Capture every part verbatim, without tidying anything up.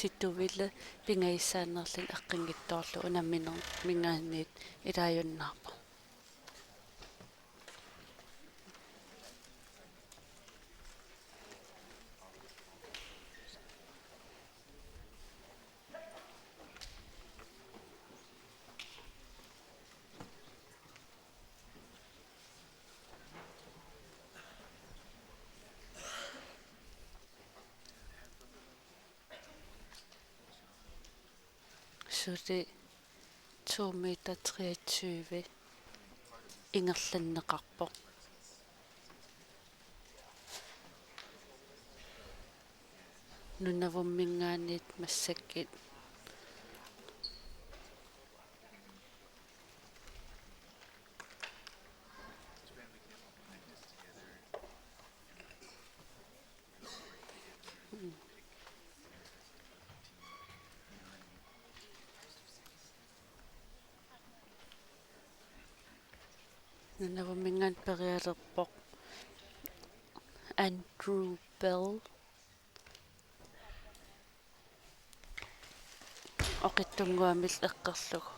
Situville pingajussaannerluni eqqunngitsoorlugu unamminerminngaanniit ilaajunnaarpoq. Suli to meter treogtyve ingerlanneqarpoq. Nunavumminngaanniit massakkut. Nunavumminngaanniit perialerpoq Andrew Bell. Oqitsunnguamillu eqqorlugu.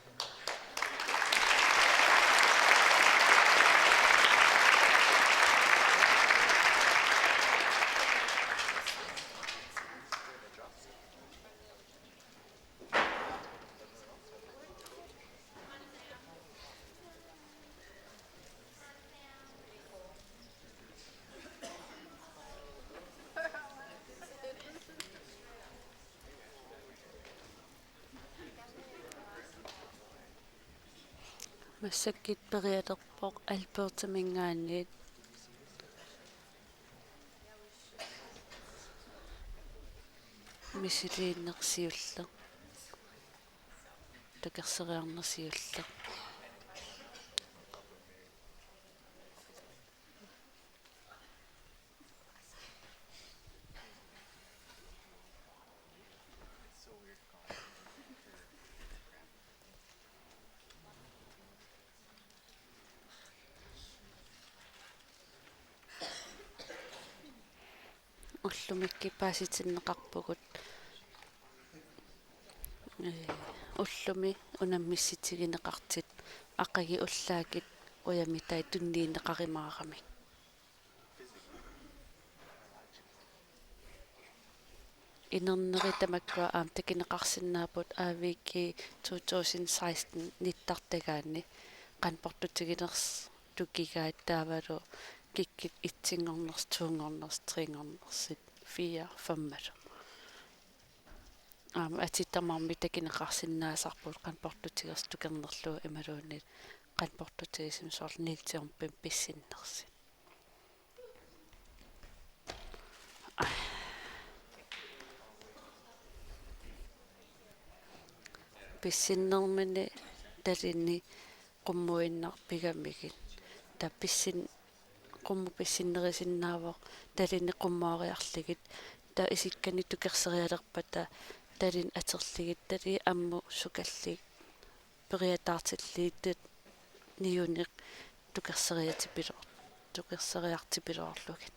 Massakkut perialerpoq Albertaminngaanniit misiliinersiulleq. Tukersoriarnersiulleq. Ullumikkut paasitinneqarpugut. Ee, ullumi unammissutigineqartut aqagu ullaakkut ujamitai tunniunneqarumaaramik. Inerneri tamakkua aamma takuneqarsinnaapput A V G two thousand sixteen nittartagaanni qanoq portutiginersoq tukigaat taavalu kikkut etsinngornersut, toonngornersut, treenngornersut, fire, femmalu. Aamma atit tamarmik takuneqarsinnaasarput qanoq portutigersoq tukernerlugu imaluunniit qanoq portutigisumik soorlu niltiorpim pissinnersut. Pissinnermini talini qummuinnaq pigamigit. Taava pissin-, qummut pissinnerusinnaavoq talini qummooriarlugit. Taava isikkanik tukersorialerpata talini atorlugit, talini ammut sukallugit periataartillugit niuneq tukersoriartipiloor-, tukersoriartipiloorlugit.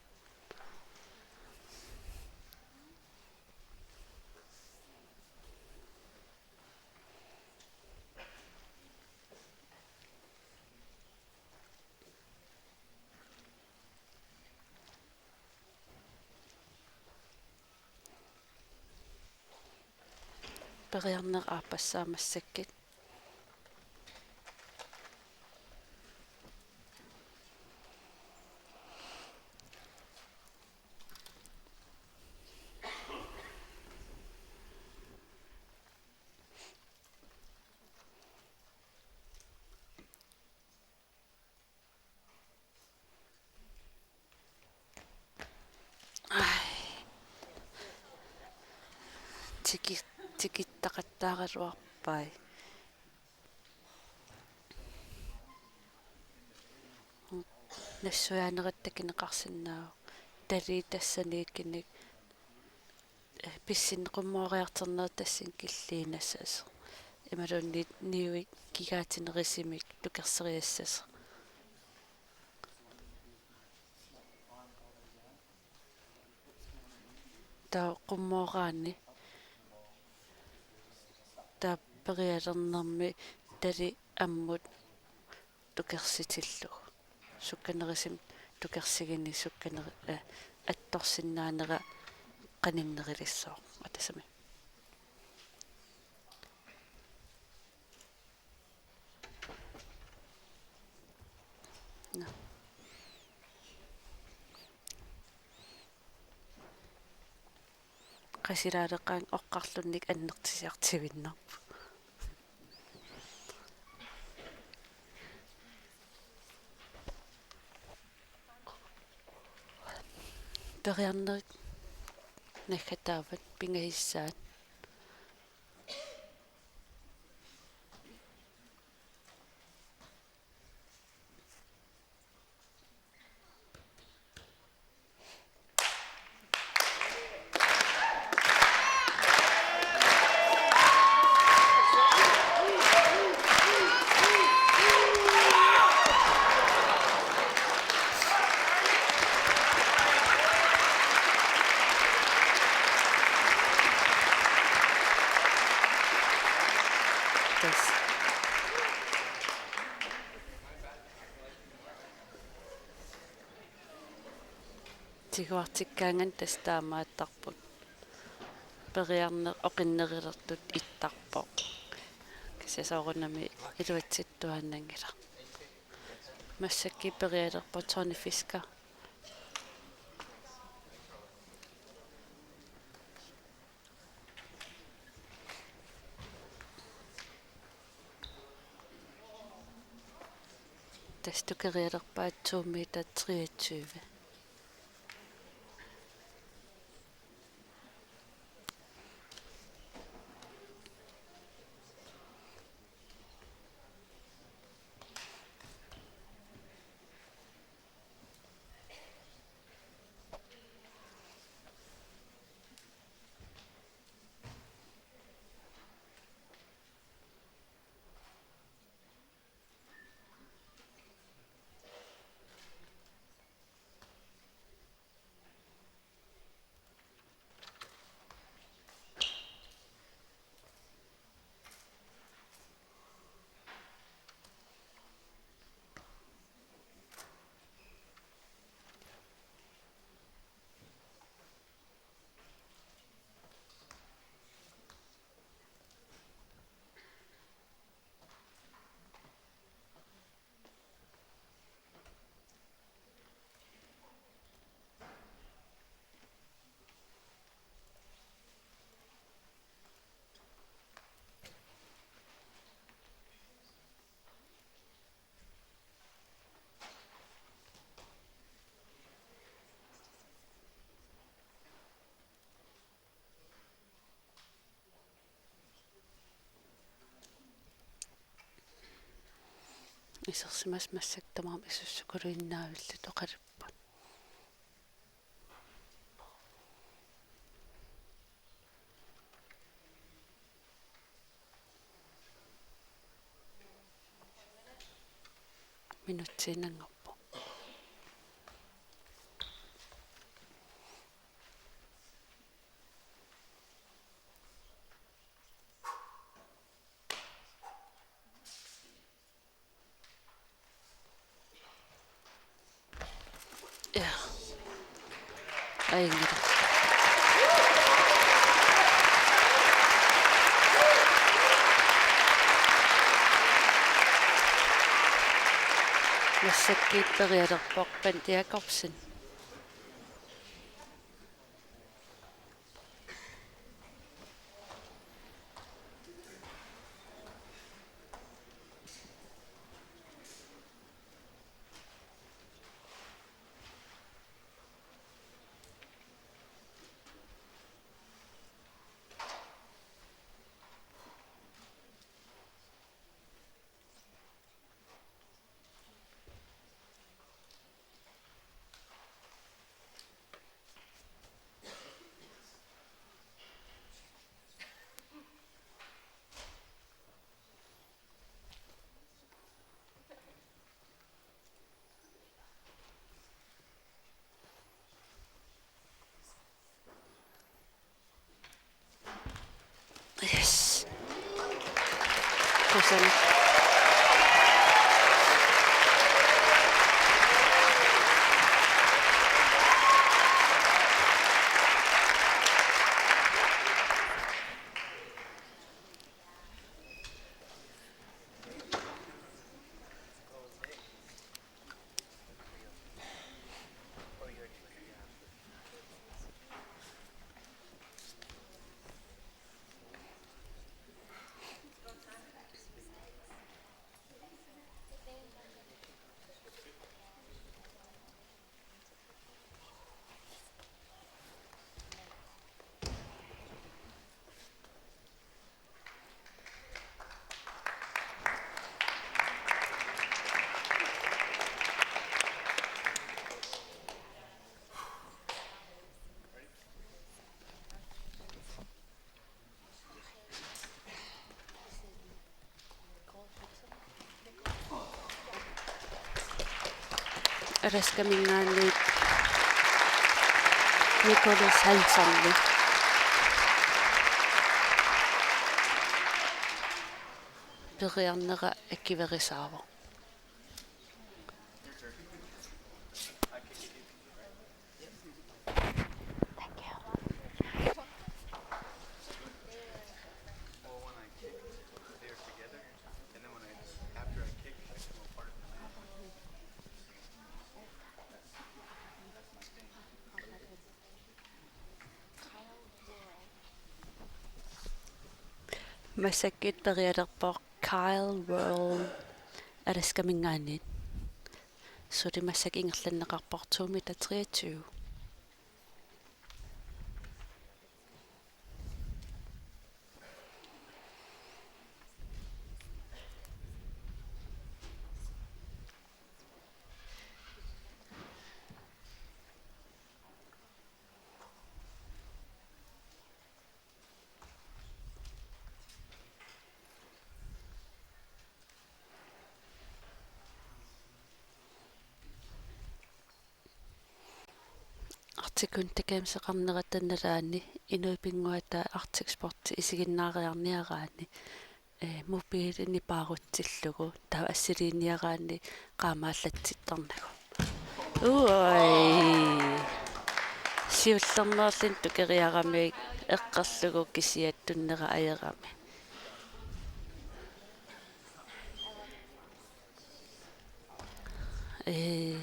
Periarneq aappassaa massakkut. Ai. Tiki-, tikittaqattaaraluarpai. Nassuiaanerit takuneqarsinnaavoq. Talii tassaniikkunik pissinneq qummooriartorneq tassani killiinnassasoq. Imaluunniit niuit kigaatinerusumik tukersoriassasoq. Taava qummooraanni Taava perialernermi tali ammut tukersitillugu. Sukkanerusumik tukersigineq sukkaneri-, eh, attorsinnaanera qaninnerulissooq atasami. Nå. Qasilaaleqaanga oqarlunnik annertusiartuinnarpoq. Periarnerit naggataavat pingajussaanik. Tassa. Tiguartikkaangat tassa taamaattarput. Periarneq oqinnerulertut ittarpoq. Kisianni soorunami iluatsittuaannanngilaq. Massakkut perialerpoq Tony Fisker. Tassa tukerialerpaat to meter treogtyve. Isersimasut massakkut tamarmik isussukuluinnaavillutik oqalupput. Minutsiinnanngorpoq. Ja. Ajunngilaq. Massakkut perialerpoq Bent Jakobsen. Alaskaminngaanniit Nicholas Hansenimit. Periarnera akuerisaavoq. Massakkut perialerpoq Kyle World Alaskaminngaanniit. Suli massakkut ingerlanneqarpoq to meter treogtyve. Arctic Winter Gameseqarnerata nalaani inuit pinnguaat Arctic Sports isiginnaariarniaraanni, ee, mobiilinik paarutsillugu taava assiliiniaraanni qaamaallatsittarnagu. Uai. Siullermeerluni tukeriaramik eqqorlugu kisiat tunnera ajoramik. Ee.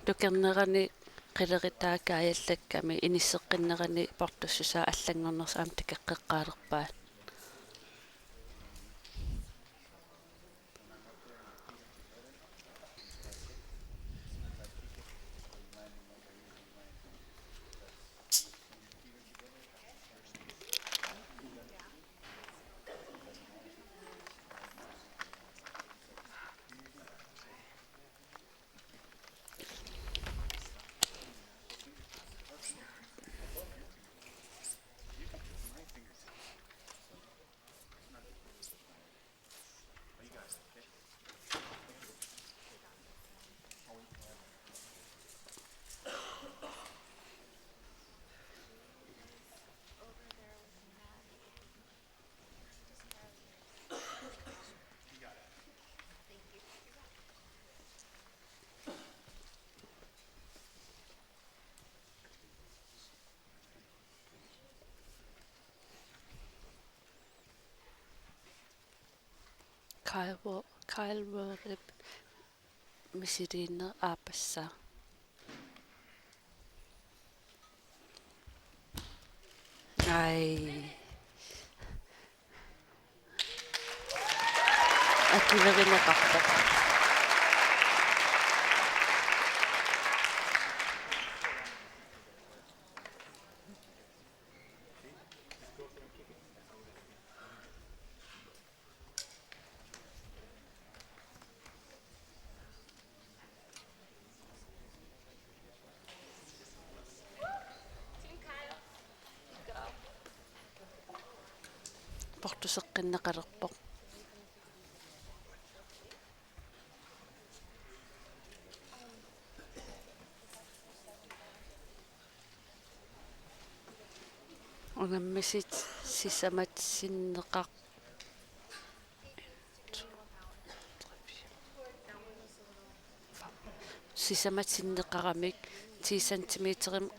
Tukernerani qileritaa kaajallakkami inisseqqinnerani portussusaa allanngornersoq aamma takoqqeqqaalerpaat. Kyle Wo-, Kyle Worthip misiliineq aappassaa. Ai. Akuerineqarpoq. Portuseqqinneqalerpoq. Unammisut sisamat sinneqar-, sisamat sinneqaramik ti centimeterimik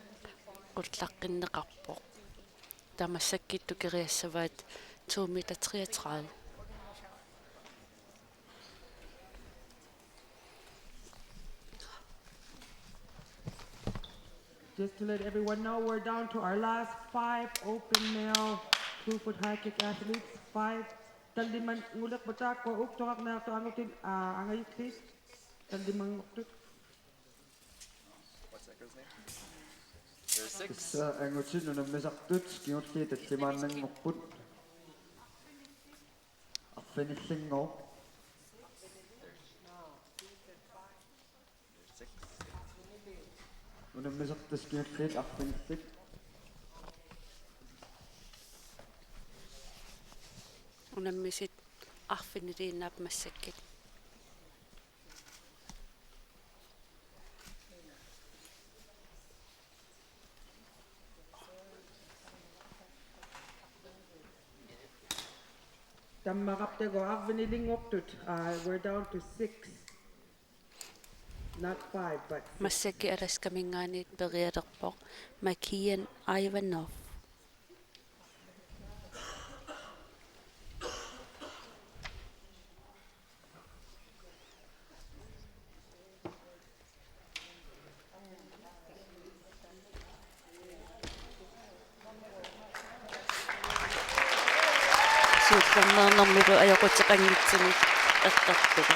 qullaqqinneqarpoq. Taava massakkut tukeriassavaat to meter treogtredive. Just to let everyone know, we're down to our last five open male two-foot high kick athletes. Five. Tallimanngorput taakkua uuktorarniartut angutit, aa, angajulliit. Tallimanngortut. What's that girl's name? There's six. Tassa angutit unammisartut kingulliit tallimaannanngorput. Arfinillinngooq. There's six. Unammisartut kingulliit arfinillit. Unammisut arfiniliinnarput massakkut. Tammaraptagu arfinilinngortut, uh, we're down to six. Not five, but six. Massakkut Alaskaminngaanniit perialerpoq Makian Ivanov. Suullermeernermilu ajoquteqanngitsumik eqqortugut.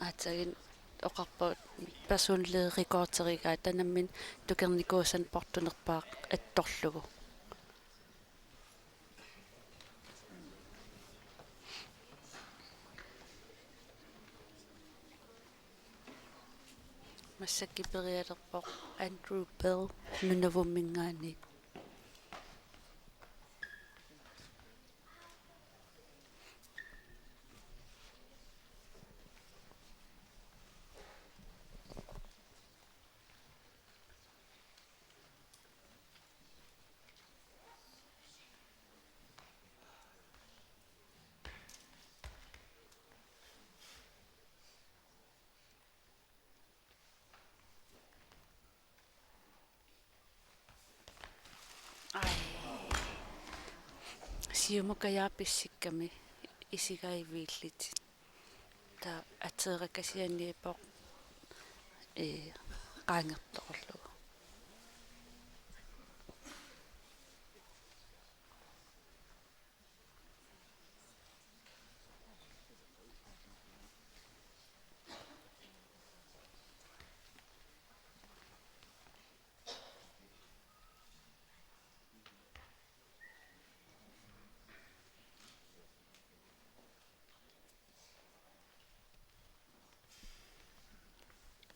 Aatsaat oqarpoq personlig rekorderigaatta nammineq tukernikuusannik portunerpaaq attorlugu. Massakkut perialerpoq Andrew Bell Nunavumminngaanniit. Ai. Siumukajaaq pissikkami isigaviillutik. Taava ateerakasianiippoq, ee, qaangertorlugu.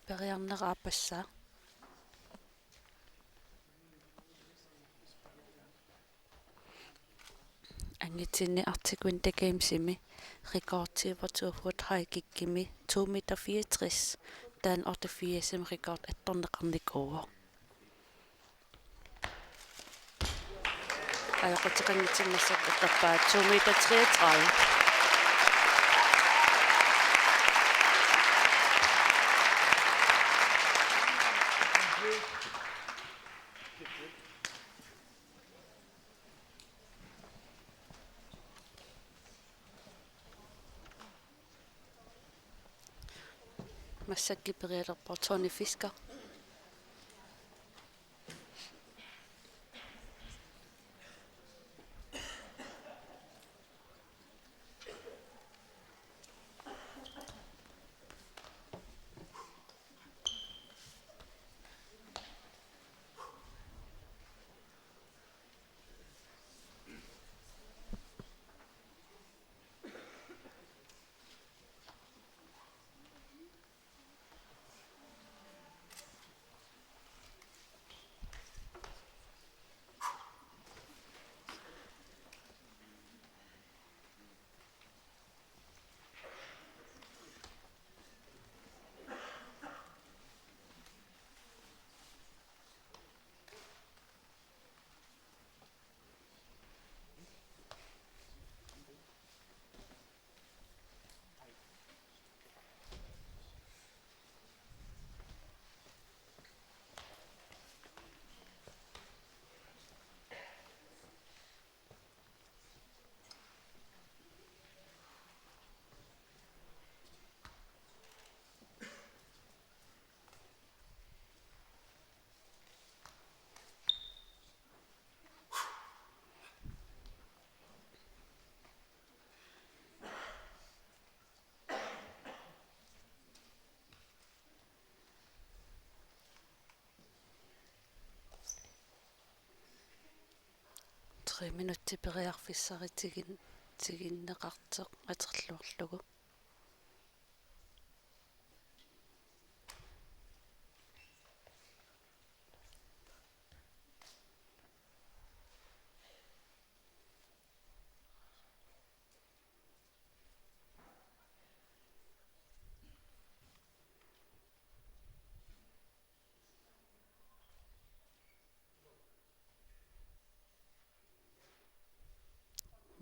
Periarneq aappassaa. Angutinni Arctic Winter Gamesimi rekordiuvoq to foot high kickimi to meter fireogtres, taanna otteogfirsimi rekord attorneqarnikuuvoq. Ajoquteqanngitsumik massakkut eqqorpaa to meter treogtredive. Massakkut perialerpoq Tony Fisker. Tre minutsit periarfissaritigut assigiinneqartoq atorluarlugu.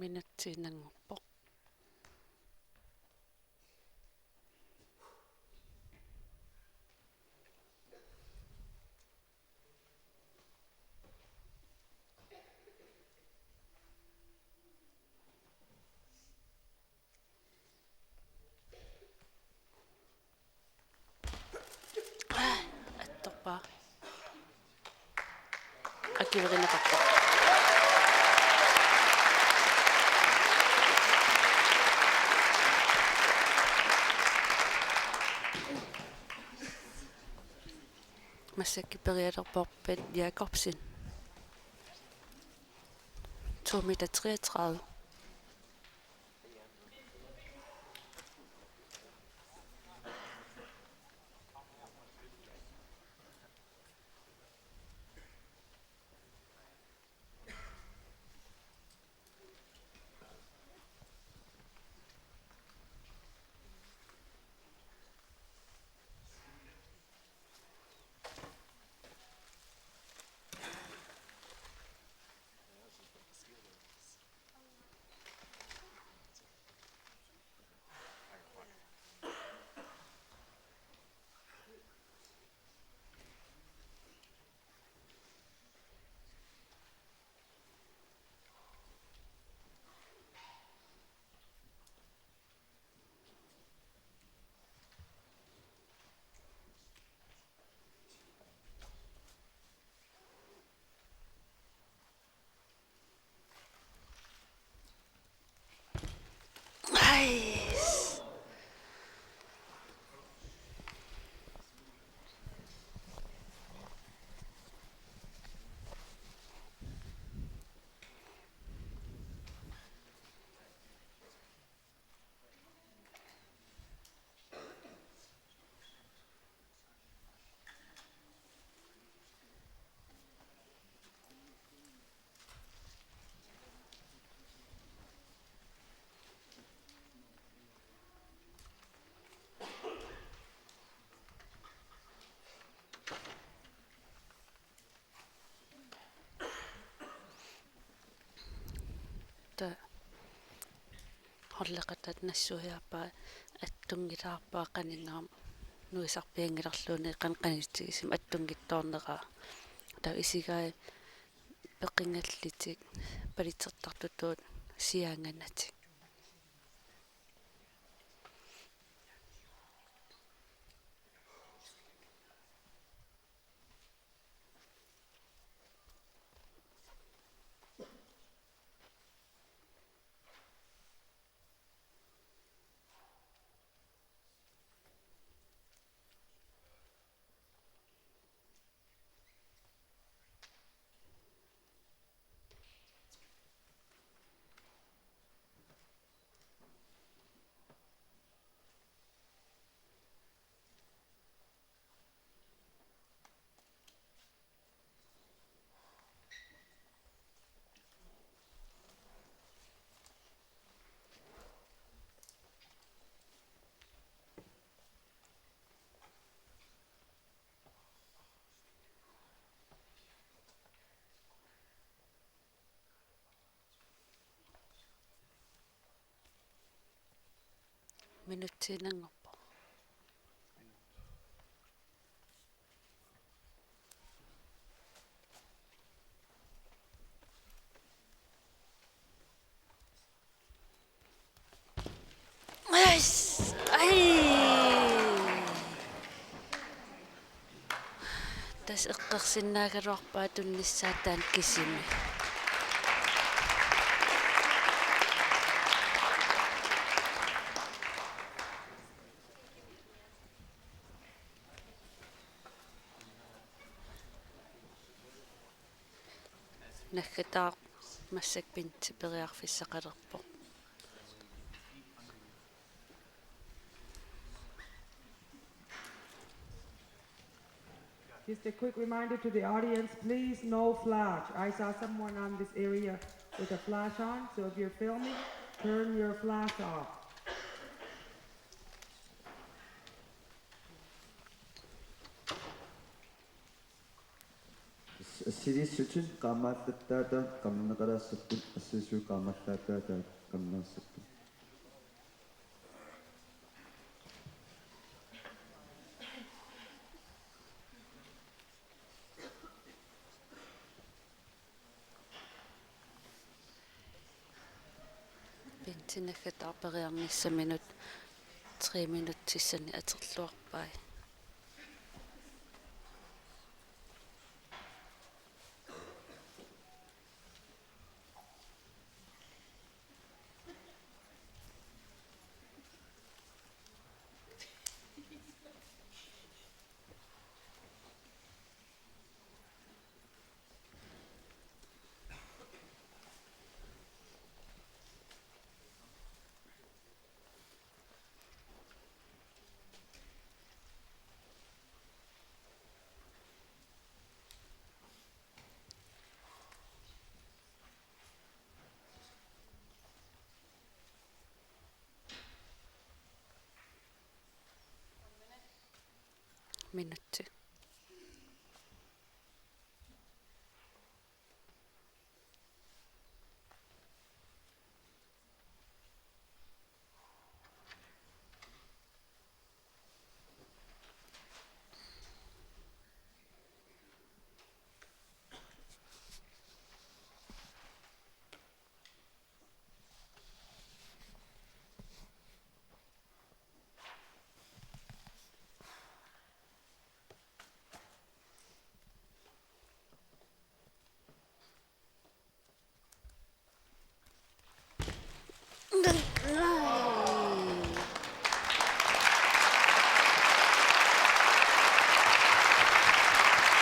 Minutsinngorpoq. Attorpaa. Akuerineqarpoq. Massakkut periarfissaqarpoq Bent Jakobsen. To meter treogtredive. Nice. Ta holdeqataat nassuiaappaa attunngilaarpaa qaningaammut nuisarpianngilarluunniit qan-, qanitsigisumik attunngitsoorneraa. Ta isigai peqingallutik palitsertartutut siaanganatik. Minutsiinnanngorpoq. Ais! Ai! Tassa eqqorsinnaagaluarpaa tunnissaa taanna kisimi. Naggataaq massakkut Bent periarfissaqalerpoq. Just a quick reminder to the audience, please no flash. I saw someone on this area with a flash on, so if you're filming, turn your flash off. Assiliissutit qaammallattaata qaminneqalaassapput, assiliissutit qaammallattaata qaminneqalaassapput. Pintinakkat arperiarnissaminut tre minutsissanik atorluarpai. Minutsi.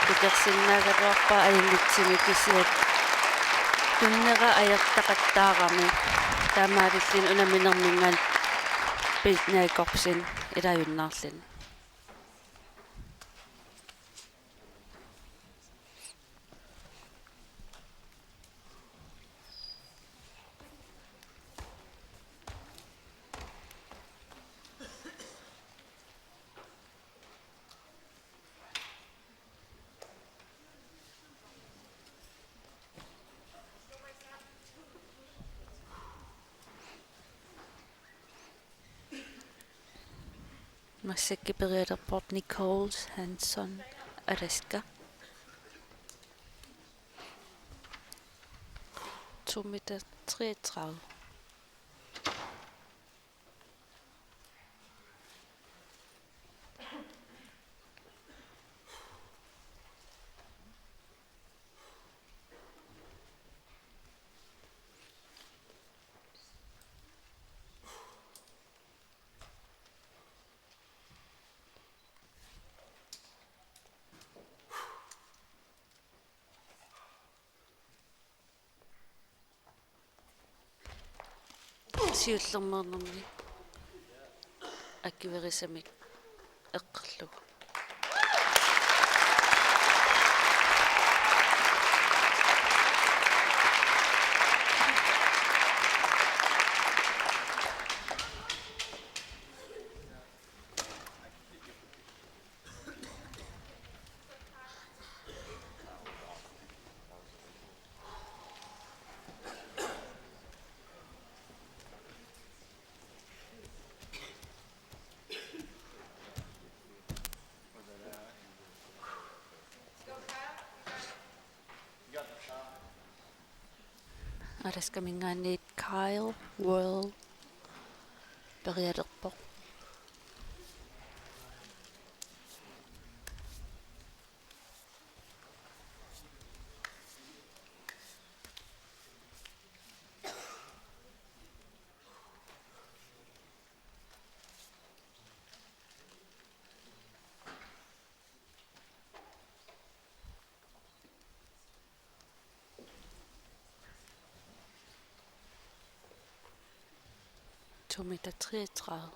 Pilersinnaagaluarpaa ajunngitsumik, kisianni tunnera ajortaqattaarami, taamaalilluni unamminerminngaanniit Pete Jakobsen ilaajunnaarluni. Massakkut periarfissaq Nicole Hansen, Alaska. To meter treogtredive. Siullermeernermi akuerisamik eqqorlugu. Alaskaminngaanniit Kyle World periarfissaq. To meter treogtredive.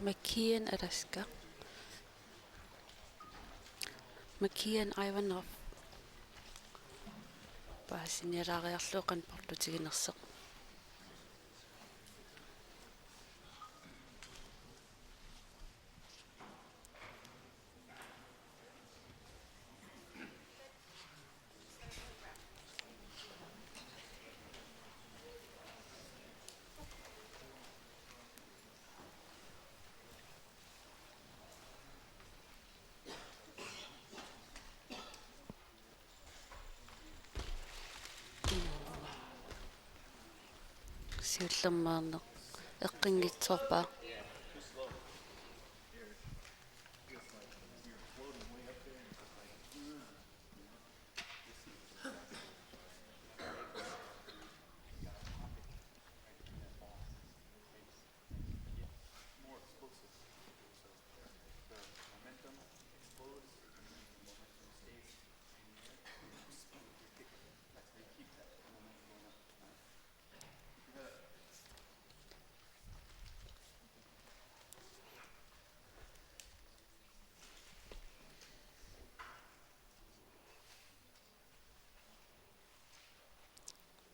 Makian Alaska. Makian Ivanov. Paasinialaariarlugu qanoq portutiginersoq. Siullermeerneq eqqunngitsoorpaa.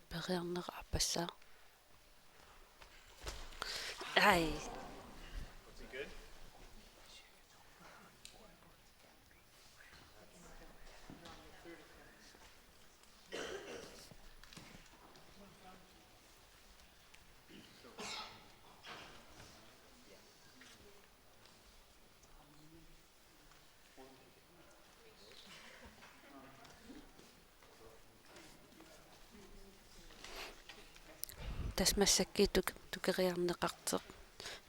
Periarneq aappassaaq. Ai. Tassa massakkut tuk-, tukeriarneqartoq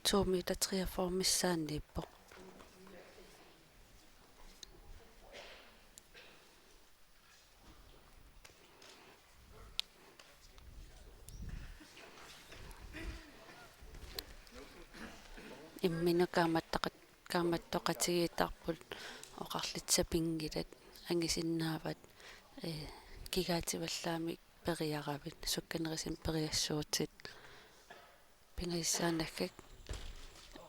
to meter treogfyrre missaanniippoq. Imminut kaammattaqa-, kaammattoqatigiittarput oqarlutik sapinngilat angisinnaavat, ee, kigaativallaamik periaravit, sukkanerisimmik periassuutit. Pingajussaaneq.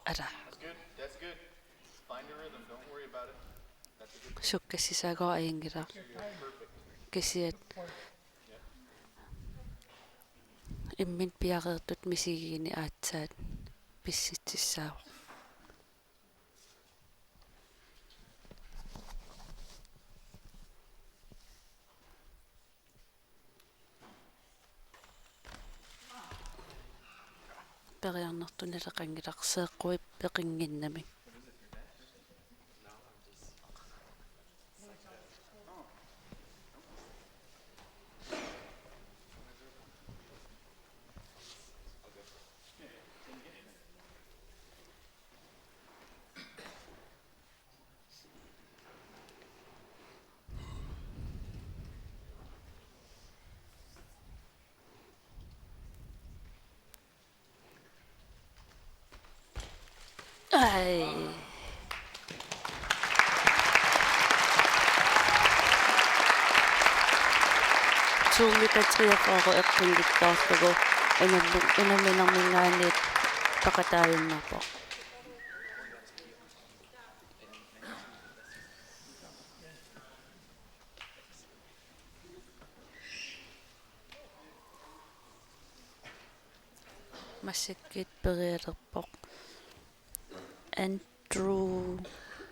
Ala. That's good. That's good. Find your rhythm. Don't worry about it. That's a good. Sukkassisagooq ajunngilaq. Kisianni imminut piareersut misigigineq aatsaat pissitsissaavoq. Periarnertut naleqanngilaq, seeqquit peqannginnamik. Ai. To meter treogfyrre eqqunngitsoorlugu unammi-, unamminerminngaanniit peqataajunnaarpoq. Massakkut perialerpoq Andrew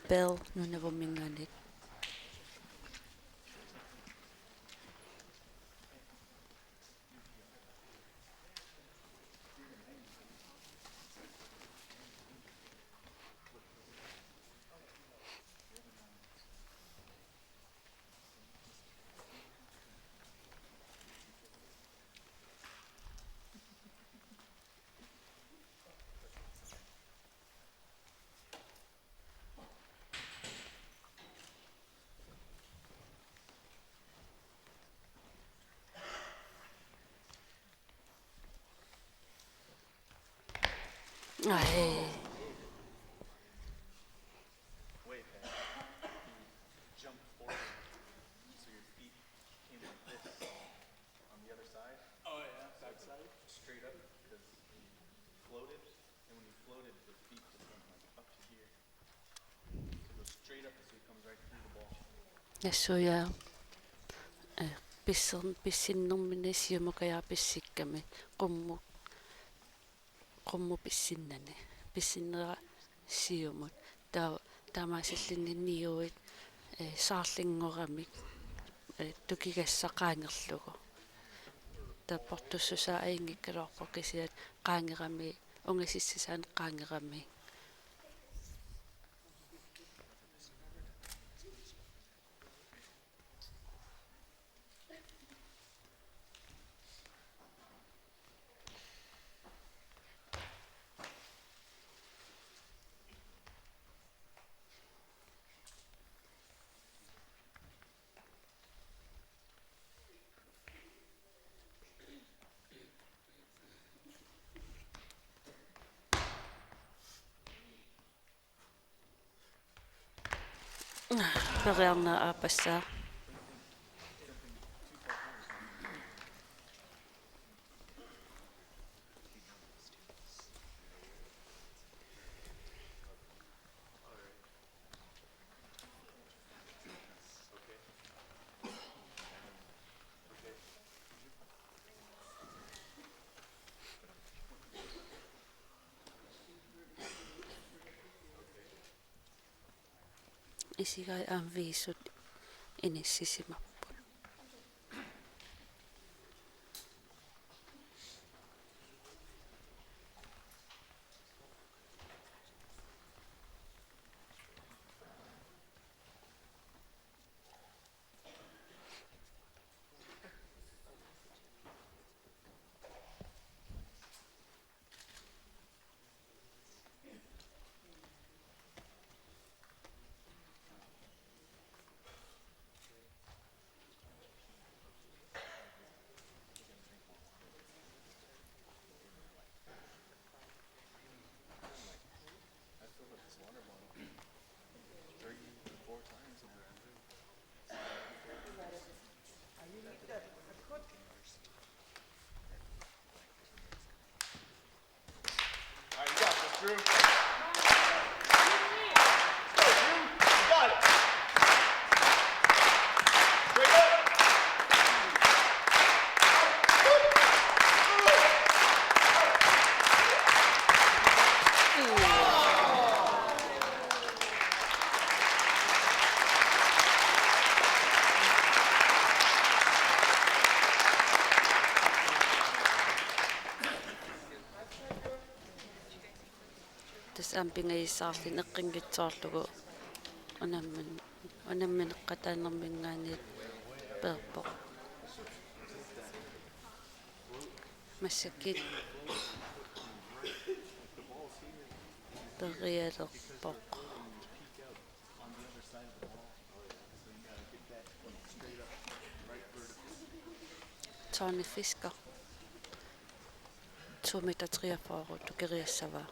Bell Nunavumminngaanniit. Ai. Way past. He jumped forward, so your feet came like this on the other side. Oh, yeah, backside. Straight up, because he floated, and when he floated, the feet just went like Nassuiaat, eh, pissin-, pissinnermini siumukajaaq pissikkami qummut, qummut pissinnani. Pissinnera siumut. Taa-, taamaasilluni niuit, eh, saarlinngoramik, eh, tukigassaq qaangerlugu. Taava portussusaa ajunngikkaluarpoq kisianni qaangerami, ungasissisaaneq qaangerami. Periarneq aappassaaq. Isigai aamma viisut inissisimapput. All right, you got this, Drew. Let's go, Drew. You got it. Straight up. Tassa aamma pingajussaqarluni eqqunngitsoorlugu unammin-, unammineqataanerminngaanniit peerpoq. Massakkut perialerpoq. Tony Fisker. To meter treogfyrre, tukeriassavaa.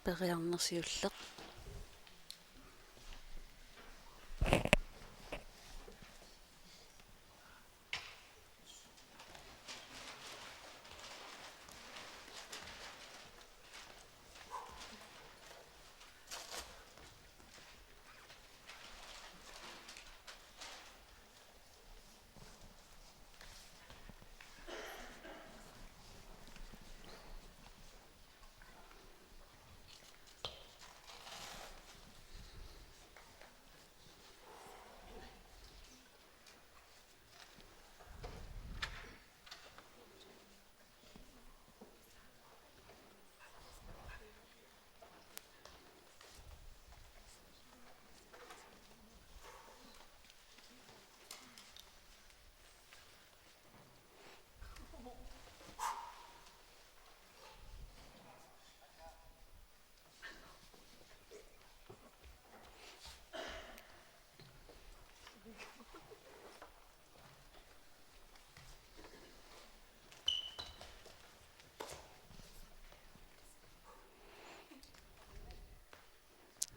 Periarneq siulleq.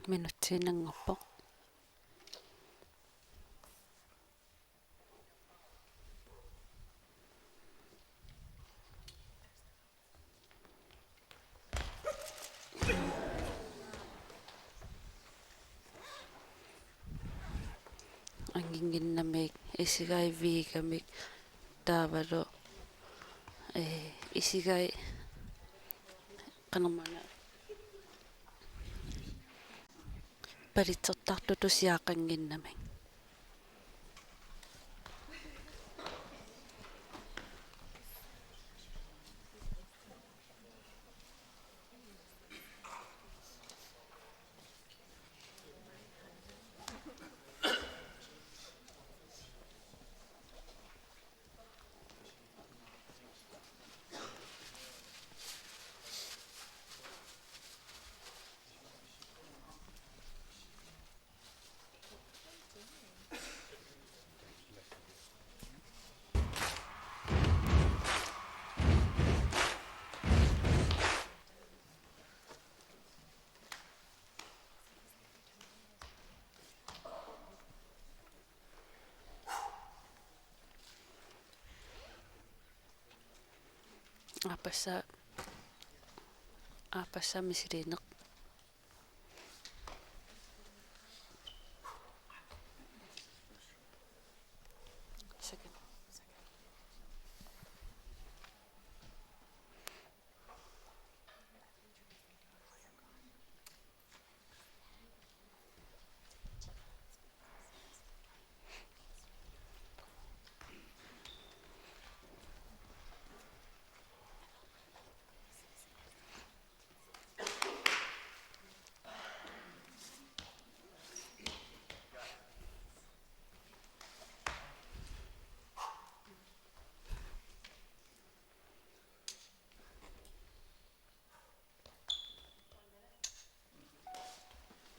Minutsiinnanngorpoq. Anginnginnamik, isigai viigamik taavalu, ee, isigai qanormaana palitsertartutut siaaqannginnamik. Aappassaa, aappassaa misiliineq.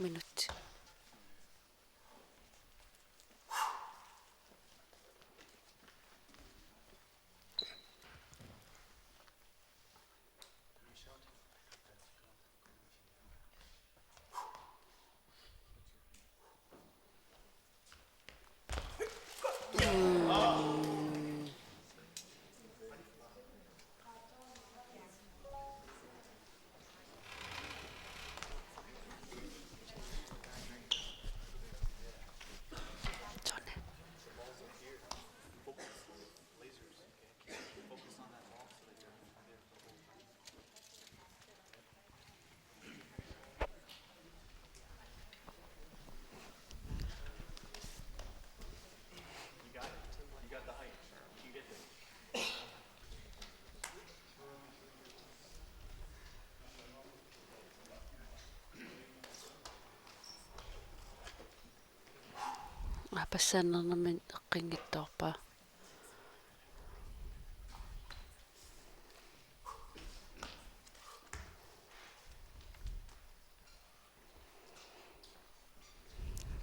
Minut. Aappassaannermik eqqunngitsoorpaa.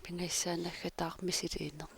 Pingajussaaneq naggataaq misiliineq.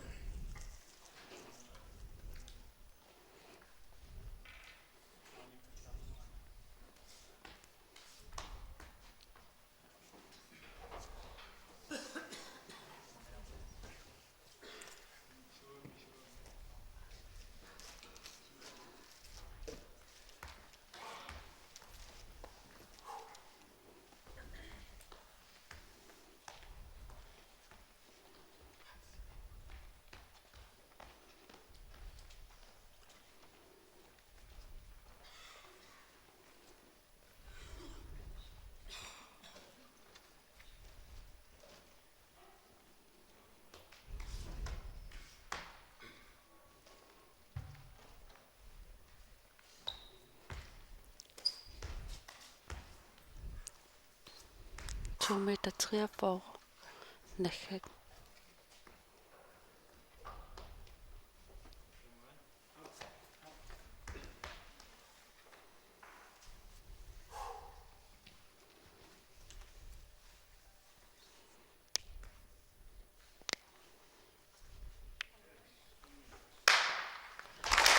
To meter treogfyrre. Naggak.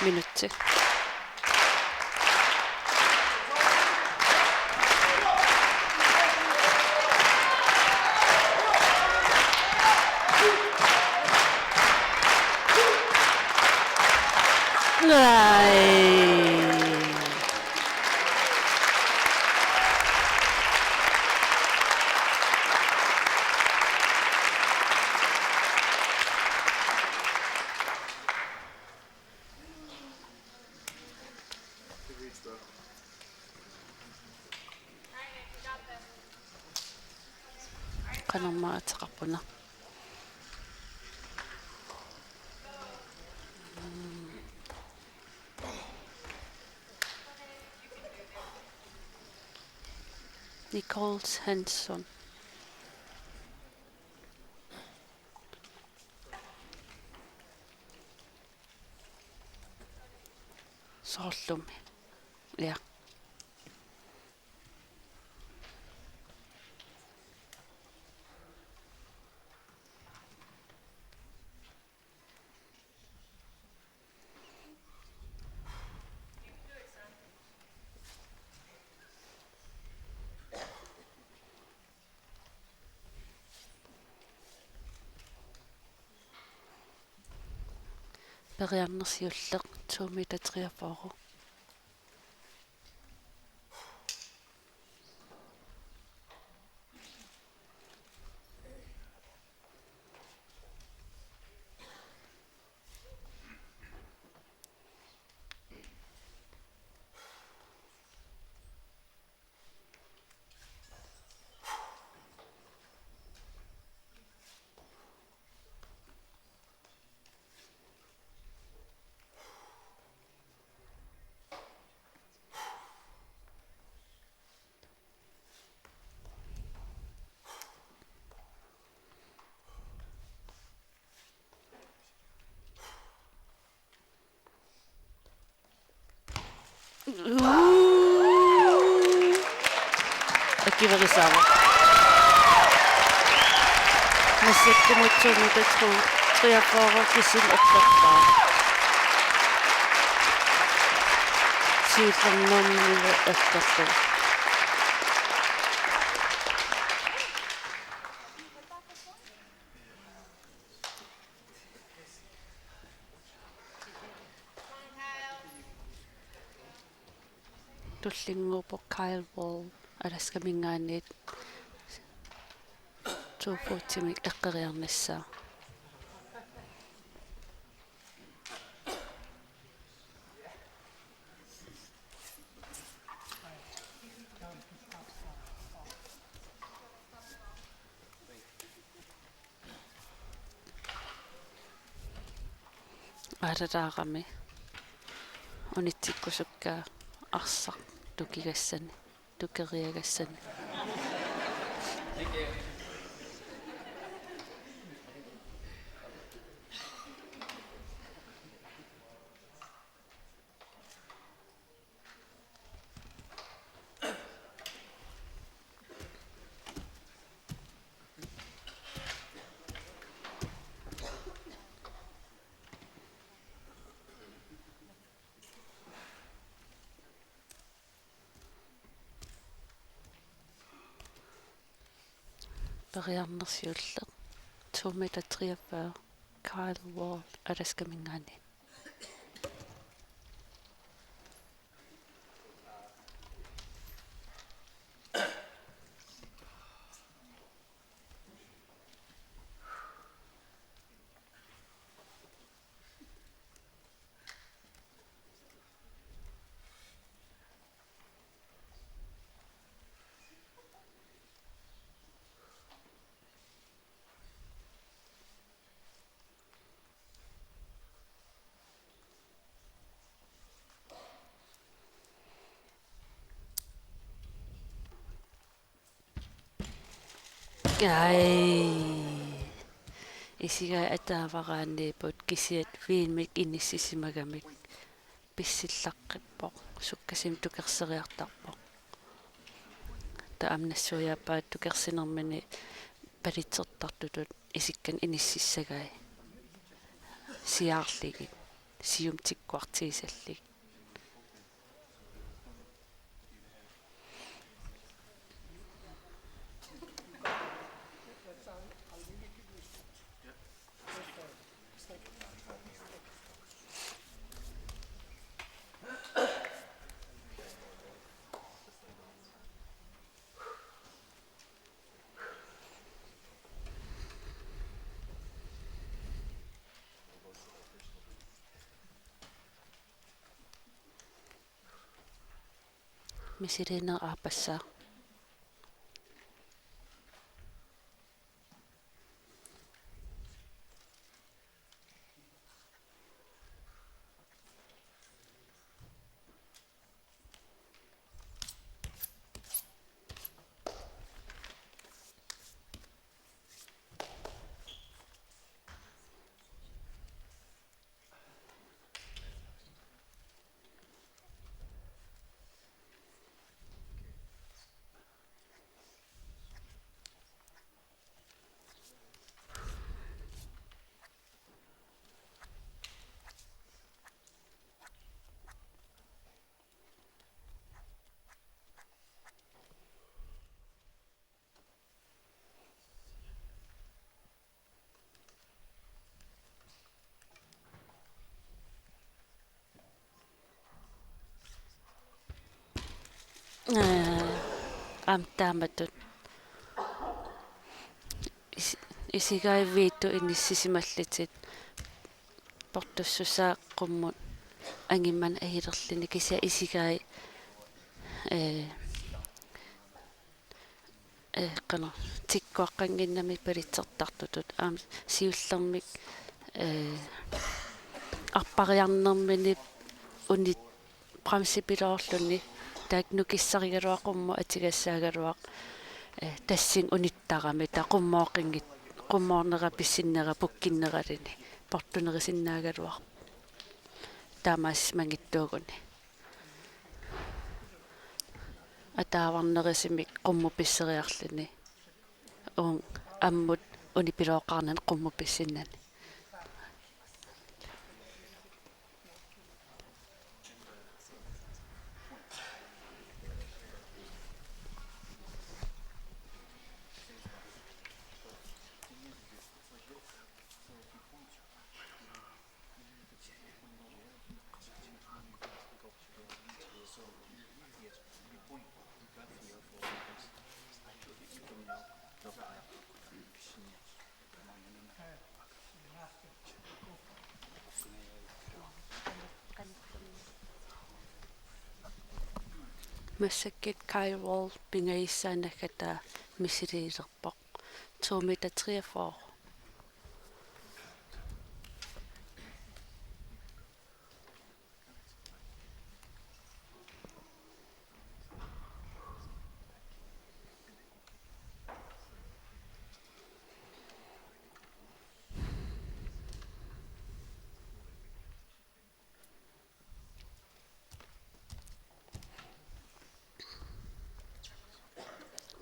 Minutsi. Ai. Qanormaa ateqarput una? Nicole Hansen. Soorlumi. Ja. Periarneq siulleq, to meter treogfyrre. Uu. Akuerisaavoq. Massakkut to meter treogfyrre kisianni atorpaa. Siullermeermilu atorlugu. Tullinnguuppoq Kyle Wall Alaskaminngaanniit to forty-mik eqqeriarnissaa. Aalataarami unitsikkusukkaa arsaq tukigassani, tukeriagassani. Periarneq siulleq, to meter treogfyrre, Kyle Wall Alaskaminngaanniit. Ai. Isigai ataavaraanniipput kisiat filmik inissisimagamik. Pissillaqqippoq, sukkasuumik tukerseriartarpoq. Taava aamma nassuiaappaa tukersinermini palitsertartutut isikkanik inississagai. Siaarlugit, siumut tikkuartuusallugit. Misiliineq aappassaaq. Aa, aamma taamatut is-, isigaiviittut inissisimallutik portussusaa qummut angimmani ajulerluni kisianni isigai, ee, ee, qanoq, tikkuaqqannginnami palitsertartutut aamma siullermik, ee, arpariarnermini unit bremsipiloorluni taakku nukissarigaluaq qummut atugassaagaluaq, ee, tassunga unittarami taava qummooqinngit-, qummoornera pissinnera pukkinneraluni portunerusinnaagaluaq. Taamaasissimagittuuguni. Ataavarnerusumik qummut pisseriarluni. Uunga ammut unipilooqarnani qummut pissinnani. Massakkut Kai Wall pingajussaa naggataa misiliilerpoq. To meter treogfyrre.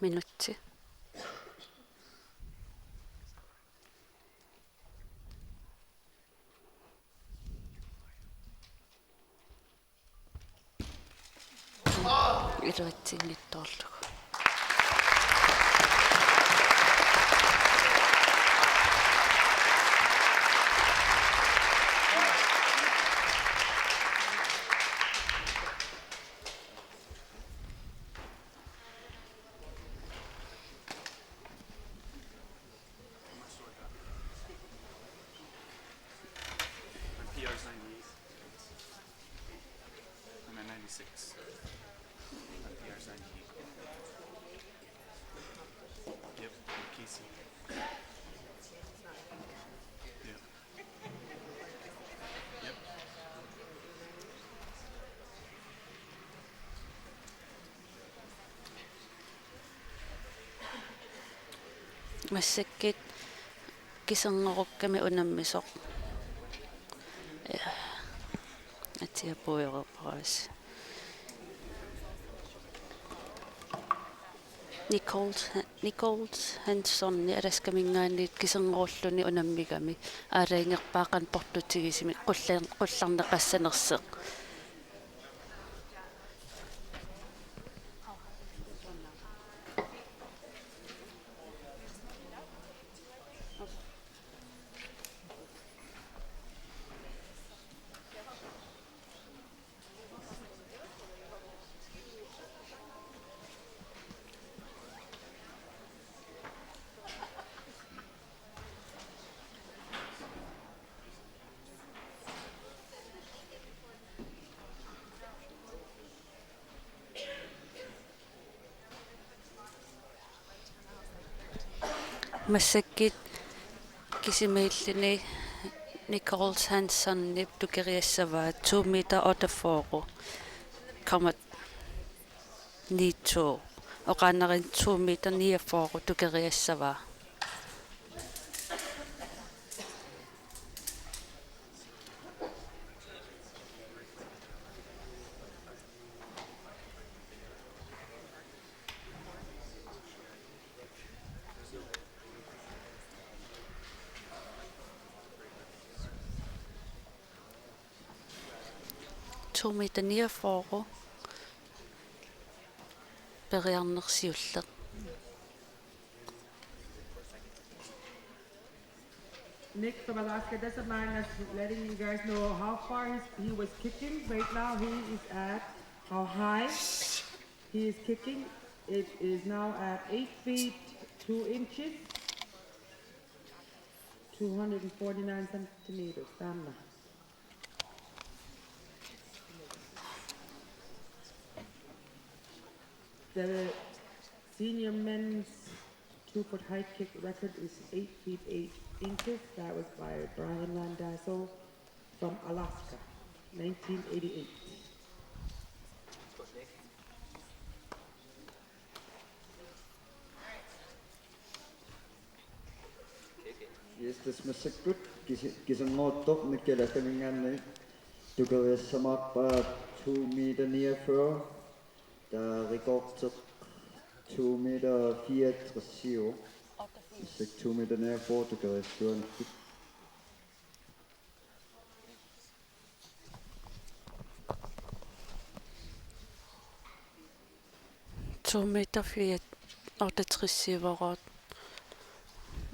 Minutsi. Iluatsinngitsoorlugu. My P R is ninety-eight. I'm at ninety-six. My P R is ninety-eight. Yep, Casey. Yep. Yep. Massakkut kiserngorukkamik unammisoq. Ja. Atia puiorpaas. Nicole, Nicole Hanssoni Alaskaminngaanniit kiserngorluni unammigami. Aalajangerpaa qanoq portutigisumik qullan-, qullarneqassanersoq. Massakkut kisimiilluni Nicole Hansenip tukeriassavaa to meter otteogfyrre komma ni to. Oqaannarlunga to meter niogfyrre tukeriassavaa. To meter niogfyrre. Periarneq siulleq. Nick from Alaska doesn't mind us letting you guys know how far he's, he was kicking. Right now, he is at how high he is kicking. It is now at eight feet two inches, two hundred and forty-nine centimeters. Taanna. The senior men's two-foot high kick record is eight feet eight inches. That was by Brian Randazzo from Alaska, nineteen eighty-eight. Yes, tassa massakkut kisi-, kisanngoortoq Mikkel Alaskaminngaanniit tukeriassamaarpaa to meter niogfyrre. Taava rekordit to meter fireogtres. Massakkut to meter niogfyrre tukeriassaannakkut. To meter fire otteogtres-iuvoq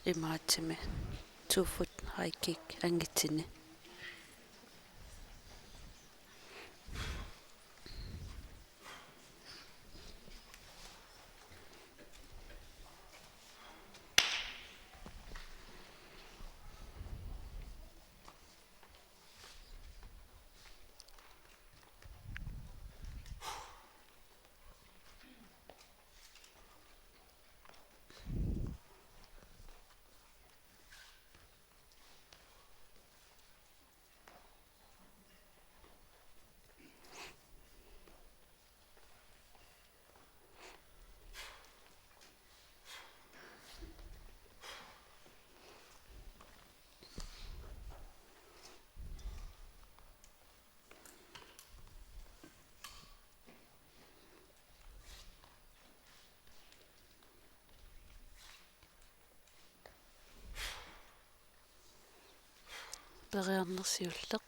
imaattumik two-foot high kick anngutini. Periarneq siulleq.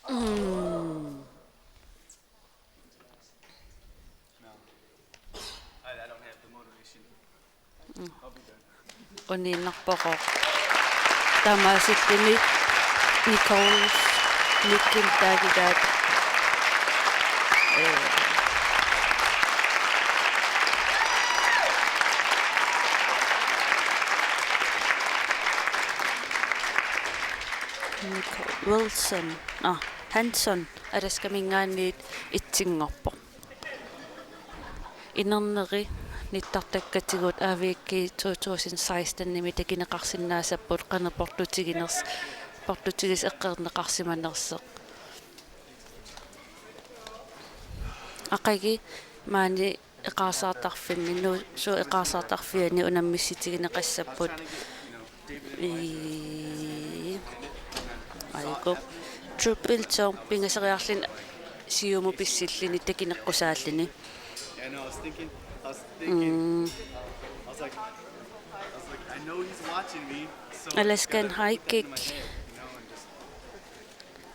Mm. Mm. Uniinnarpoq. Taamaasilluni Nicole Nickil taagigaat. Ee. Nicole Wilson. Ah, Hanson. Alaskaminngaanniit itsinngorpoq. Inerneri nittartakkatigut A V G two thousand sixteen-imi takuneqarsinnaassapput qanoq portutsiginers-, portutsigisut eqqorneqarsimanersoq. Aqagu maani eqaarsaartarfinni, Nuussuup eqaarsaartarfiani unammissutigineqassapput. Ii. Ajuku. Triple jump pingasoriarluni siumut pissilluni takuneqqusaalluni. Mm. Alaskan high kick.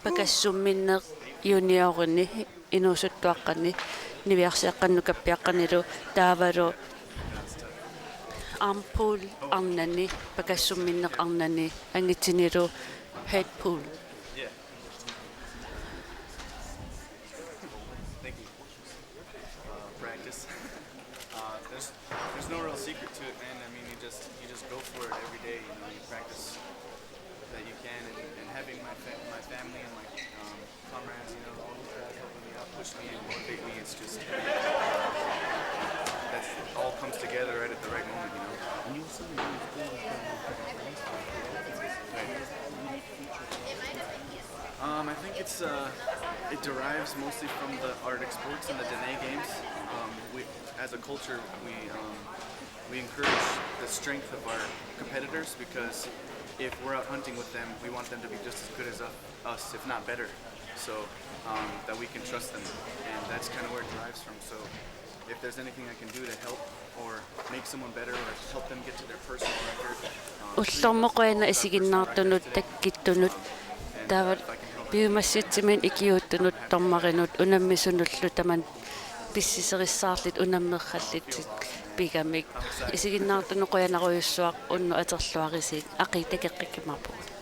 Pakassumminneq juniorini inuusuttuaqqani, niviarsiaqqani nukappiaqqanilu taavalu Arm pull arnani, pakassumminneq arnani, angitsinilu head pull. Yeah. Thank you. Uh, practice. Uh, there's there's no real secret to it, man. I mean, you just you just go for it every day. You know, you practice that you can, and, and having my fa- my family and my um, comrades, you know, all these guys helping me out, push me and motivate me. It's just that's all comes together right at the right moment, you know. And you also know it's good. Um, I think it's uh, it derives mostly from the Arctic sports and the Dene Games. Um, we, as a culture, we um, we encourage the strength of our competitors because if we're out hunting with them, we want them to be just as good as us, if not better. So um, that we can trust them, and that's kind of where it derives from. So if there's anything I can do to help or make someone better or help them get to their personal record. Um, Ullormut qujanaq isiginnaartunut takkuttunut taava piumassutsiminut ikiuuttunut dommarinut unammisunullu tamanna pissiserissaarlutit unammerallutit pigamik. Isiginnaartunut qujanarujussuaq, unnuk atorluarisiuk, aqii takoqqikkumaarpugut.